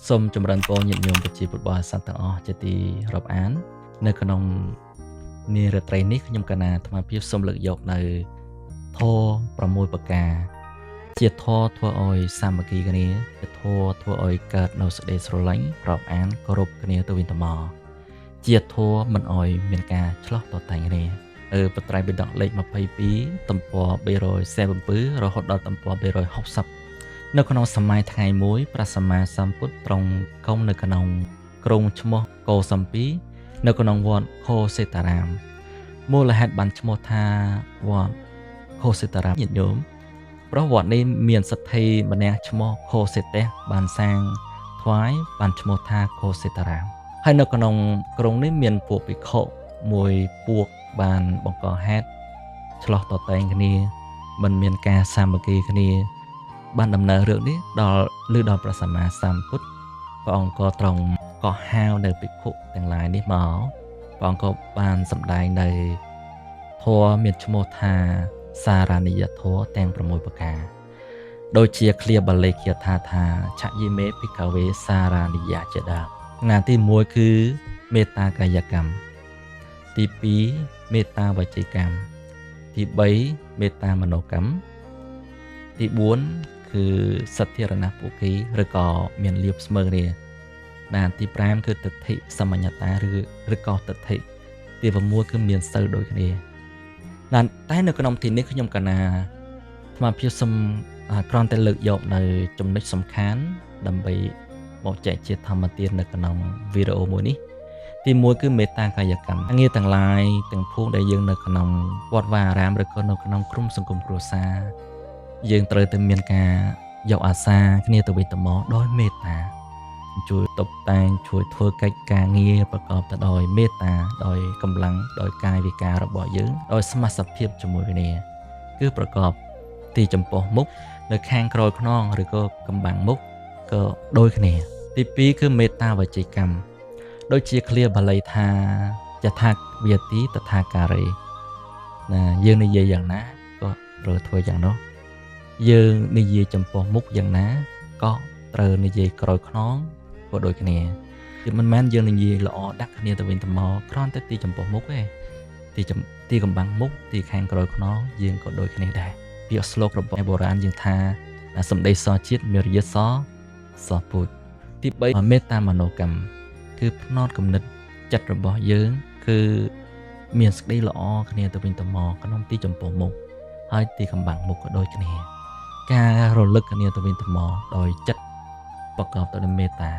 សូមចម្រើនពរញាតិញោមប្រជាពុទ្ធបរិស័ទទាំងអស់ជាទីរាប់អាន នៅក្នុងនារាត្រីនេះខ្ញុំកណាអាត្មាភាពសូមលើកយកនៅធម៌6ប្រការ ជាធម៌ធ្វើឲ្យសាមគ្គីគ្នាជាធម៌ធ្វើឲ្យកើតនៅសេចក្តីស្រឡាញ់រាប់អានគោរពគ្នាទៅវិញទៅមកជាធម៌មិនឲ្យមានការឆ្លោះតតែងគ្នានៅបត្រៃបិដកលេខ22ទំព័រ347រហូតដល់ទំព័រ360នៅក្នុងសម័យថ្ងៃមួយព្រះសម្មាសម្ពុទ្ធទ្រង់គង់នៅក្នុងក្រុងឈ្មោះកោសំពីនៅក្នុងវត្តខោសេតារាមមូលហេតុបានឈ្មោះថាវត្តខោសេតារាមញាតិញោមព្រោះវត្តនេះមានសទ្ធីម្នាក់ឈ្មោះខោសេតេបានសាងថ្វាយបានឈ្មោះថាខោសេតារាមហើយនៅក្នុងក្រុងនេះមានពួកភិក្ខុមួយពួកបានបង្កហេតុឆ្លោះតតែងគ្នាមិនមានការសាមគ្គីគ្នាបានដំណើររឿងនេះដល់ឬដល់ព្រះសម្មាសម្ពុទ្ធព្រះអង្គក៏ទ្រង់ក៏ហៅនៅភិក្ខុទាំងឡាយនេះមកព្រះអង្គក៏បានសម្ដែងនៅធម៌មានឈ្មោះថាសារណីយធម៌ទាំង6ប្រការដូចជាឃ្លាបាលីគាថាថាឆយិមេភិក្ខវេសារណីយជាដើមណាទី1គឺមេត្តាកាយកម្មទី2មេត្តាវចីកម្មទី3មេត្តាមនោកម្មទី4គឺសធារណពុគីឬក៏មានលៀបស្មើគ្នាណាទី5គឺទិដ្ឋិសមញ្ញតាឬក៏ទិដ្ឋិទី6គឺមានសិលដូចគ្នាណាតែនៅក្នុងទីនេះខ្ញុំកណាអាត្មាភាពសូមគ្រាន់តែលើកយកនៅចំណុចសំខាន់ដើម្បីមកចែកជាធម្មទាននៅក្នុងវីដេអូមួយនេះទី1គឺមេត្តាកាយកម្មងារទាំងឡាយទាំងភូមិដែលយើងនៅក្នុងវត្តវាអារាមឬក៏នៅក្នុងក្រុមសង្គមគ្រួសារយើងត្រូវតែមានការយកអាសាគ្នាទៅវិញទៅមកដោយមេត្តាជួយតុបតែងជួយធ្វើកិច្ចការងារប្រកបទៅដោយមេត្តាដោយកម្លាំងដោយកាយវិការរបស់យើងដោយសមាសភាពជាមួយគ្នាគឺប្រកបទីចំពោះមុខនៅខាងក្រោយខ្នងឬក៏កំបាំងមុខក៏ដូចគ្នាទី2គឺមេត្តាវចីកម្មដូចជាឃ្លាបាលីថាយថាវាទីតថាការីណាយើងនិយាយយ៉ាងណាក៏ត្រូវធ្វើយ៉ាងនោះយើងនិយាយចំពោះមុខយ៉ាងណាក៏ត្រូវនិយាយក្រោយខ្នងក៏ដូចគ្នាគឺមិនមែនយើងនិយាយល្អដាក់គ្នាទៅវិញទៅមកគ្រាន់តែទីចំពោះមុខទេទីកំបាំងមុខទីខាងក្រោយខ្នងយើងក៏ដូចគ្នាដែរពាក្យស្លោករបស់បុរាណយើងថាសម្ដីសជាតិមារយាទសពូជទី3មេត្តាមនោកម្មគឺផ្នត់គំនិតចិត្តរបស់យើងគឺមានសេចក្តីល្អគ្នាទៅវិញទៅមកក្នុងទីចំពោះមុខហើយទីកំបាំងមុខក៏ដូចគ្នាការរលឹកគ្នាទៅវិញទៅមកដោយចិត្តប្រកបទៅដោយមេត្តា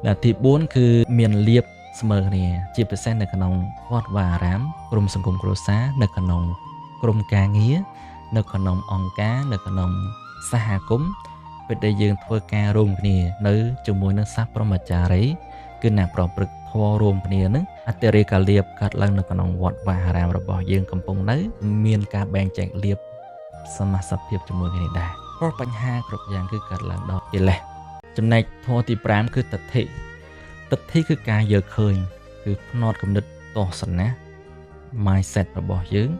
ដែលទី4គឺមានលៀបស្មើគ្នាជាពិសេសនៅក្នុងវត្តវាអារាមក្រុមសង្គមគ្រួសារនៅក្នុងក្រុមការងារនៅក្នុងអង្គការនៅក្នុងសហគមន៍ពេលដែលយើងធ្វើការរួមគ្នានៅជាមួយនឹងសាសព្រហ្មចារីគឺអ្នកប្រព្រឹត្តធម៌រួមគ្នានឹងអតិរេកលៀបកើតឡើងនៅក្នុងវត្តវាអារាមរបស់យើងកំពុងនៅមានការបែងចែកលៀបសមាសភាពជាមួយគ្នាដែរព្រោះបញ្ហាគ្រប់យ៉ាងគឺកើតឡើងដោយកិលេសចំណែកធម៌ទី5គឺទិដ្ឋិទិដ្ឋិគឺការយល់ឃើញគឺផ្នត់គំនិតទស្សនៈ mindset របស់យើង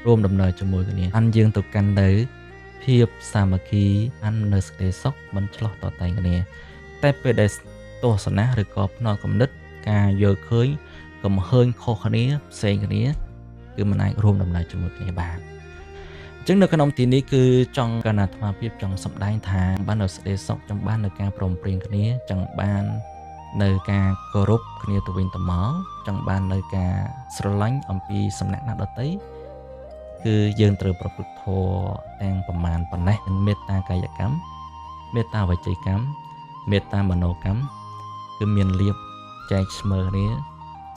រួមដំណើរជាមួយគ្នាអានយើងទៅកាន់នៅភាពសាមគ្គីអាននៅសេចក្តីសុខមិនឆ្លោះតតែងគ្នាតែពេលដែលទស្សនៈឬក៏ផ្នត់គំនិតការយល់ឃើញកំហើញខុសគ្នាផ្សេងគ្នាគឺមិនអាចរួមដំណើរជាមួយគ្នាបានអញ្ចឹងនៅក្នុងទីនេះគឺចង់កណ្ណាអាត្មាភាពចង់សម្ដែងថាបាននៅសេចក្តីសុខចង់បាននៅការព្រមព្រៀងគ្នាចង់បាននៅការគោរពគ្នាទៅវិញទៅមកចង់បាននៅការស្រឡាញ់អំពីសំណាក់ណាដទៃគឺយើងត្រូវប្រព្រឹត្តធម៌ទាំងប្រមាណប៉ុណ្ណេះមេត្តាកាយកម្មមេត្តាវចីកម្មមេត្តាមនោកម្មគឺមានលៀបចែកស្មើគ្នា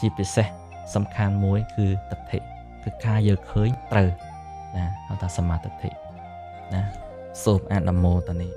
ជាពិសេសសំខាន់មួយគឺទិដ្ឋិគឺការយល់ឃើញត្រូវណាហៅថាសមាទិដ្ឋិណាសូមអនុមោទនា